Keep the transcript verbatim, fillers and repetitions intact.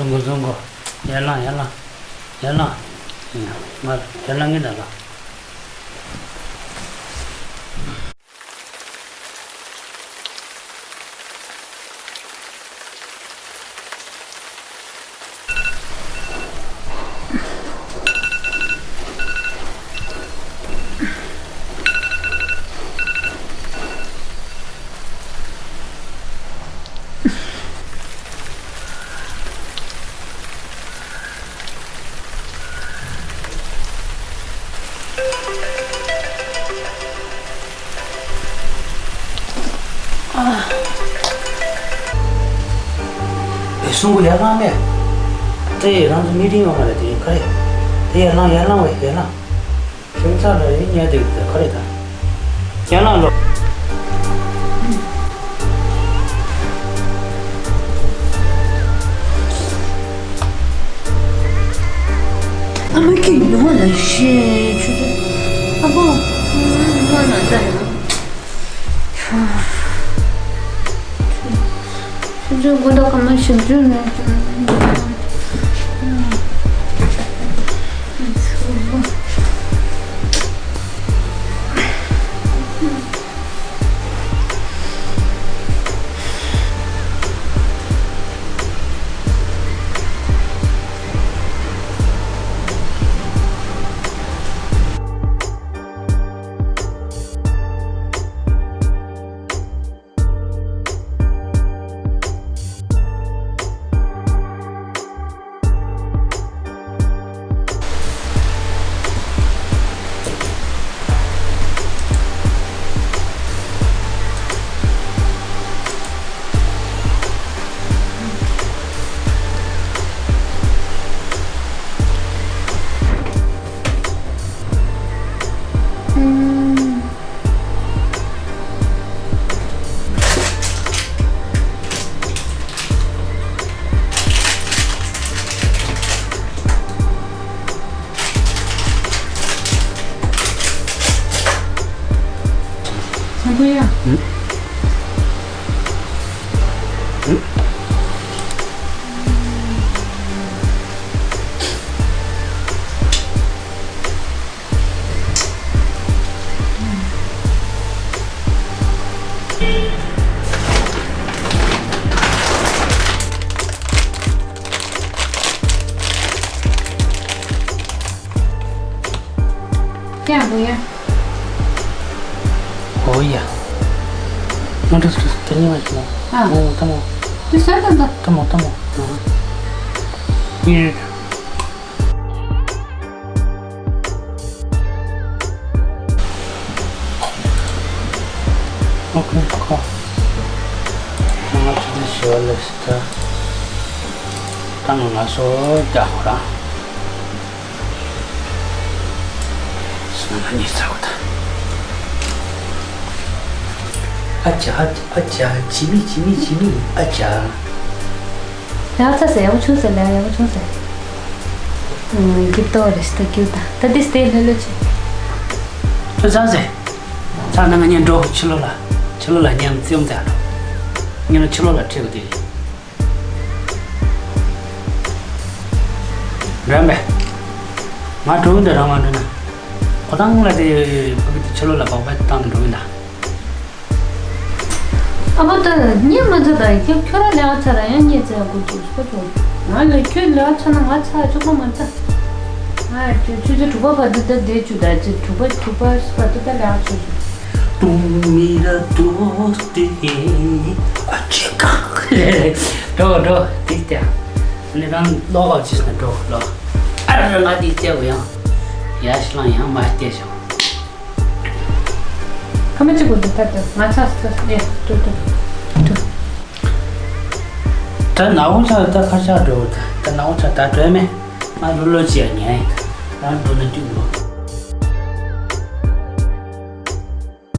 འགོ་བཟུང་གོ། ཡར་ལངས། ཡར་ལངས། ཡར་ལངས། ཡ། ང་ཡར་ལངས་ངེས་ད་ལ། བུ་ཆུང་ཁོ་ཡར་ལངས་མེད། ཏེ་རང་ཚོ་མི་ཊིང་ཡོང་བ་རེད། དེ་ག་རེད། དེ་ཡར་ལངས། ཡར་ལངས་བས། ཡར་ལངས། ཁྱིམ་ཚང་ལ་ཡིན་ཉལ་བསྡད་ཀྱི་ག་རེ་དང་། ཡར་ལངས་ལོ། ཨ་མ་ཁྱེད་ཉོ་ལ་ཤེས་ཆུ་ཚོད། ཨ་ཕོ། ང་ན་ད་ཡང་། ཤིན་ཅང་དགོན་བདག་ག་མ་ཞིབ་འཇུག་ནས། ཚང་པོ་ཡ། ཨུ། ཨུ། ཀྱང་དགོས་ཡ། ཨོ་ཡ། མ་འགྲོ་འགྲོ། དེ་ཉིན་མ་ཞིག་ན། ཨ། ཨོ་ཐ་མོ། དེ་ཟ་ད་ད། ཐ་མོ་ཐ་མོ། ཨ། ཡིན། ཨོ་ཁེ་ཁོ། ང་ཚོ་དེ་ཞོ་ལེ་སི་ད། ད་ང་ང་སོ་རྒྱག་ཁོ་ར། སོང་ན་ཉི་ཚ་གོ་ད། ཨ་ཅག་ཨ་ཅག་ཨ་ཅག་ཇི་མི་ཇི་མི་ཇི་མི་ཨ་ཅག་ཡག་ཚ་ཟེར། ཡག་པོ་བྱུང་ཟེར་ལ། ཡག་པོ་བྱུང་ཟེར། ཨང་། སྐྱིད་ཏོ་རེ་སྟ་སྐྱིད་ད། ད་འདི་སྟེ་ལྷོད་ལྷོད་བྱེད། ཁྱོད་ཚ་ཟེར། ཚ་ན་ང་གཉིས་འགྲོ། ཕྱི་ལོགས་ལ། ཕྱི་ལོགས་ལ་མཉམ་བརྩེ་བ་མཛད་འགྲོ། ངས་ལ་ཕྱི་ལོགས་ལ་ཁྲིད་དགོས་དེ། འགྲོ་མེད། ང་འགྲོ་གི་འདུག་རང་མ་འགྲོ་ན། ཁོ་ཚང་ལ་དེ་ཕ་གི་དེ་ཕྱི་ལོགས་ལ་སྦག་སྦག་བཏང་ནས་འགྲོ་གི་འདུག་ཨ་ཕ་ད་གཉིད་མ་ཚ་ད་ཁྱོད་ཁྱོད་རང་ལས་ཚ་ར་ཡང་གཉིད་ཚ་དགོས་ཀྱི་སྐོར་བྱུང་། ང་ལ་ཁྱོད་ལས་ཚ་ན་ང་ཚ་ཆོག་པ་མ་ཚ། ང་ཆུ་ཚོད་དྲུག་པ་བར་དུ་ད་བསྡད་བཅུག་ད་ཅི་དྲུག་པ་དྲུག་པ་བར་དུ་ད་ལས་ཆོག་ཆོག་ཏུང་མི་ར་ཏོ་ཏེ་ཨ་ཅེ་ཀ་འགྲོ་འགྲོ་དེ་ལྟ་ནི་རང་ལོག་ཨའོ་ཅིས་ན་འགྲོ་ལོ། ཨ་ར་ང་དེ་ལྟ་བུ་ཡང་ཡ་ཤི་ལང་ཡང་མ་ལྟ་ཤོག་ཁ་མ་ཅིག་གོ་འདི་ལྟར་དུ་ང་ཚ་སུ་ཨེ་ཏུ་ཏུ་ཏུ། ད་ནག་པོ་ཆགས། ད་ཁ་ཆག་འགྲོ། ད་ནག་པོ་ཆགས། ད་འགྲོ་མེད། ང་ལོ་ལོ་ཅི་ཡ་ཉན་ཡིན། ད་འགྲོ་ན་དུས་འགྲོ།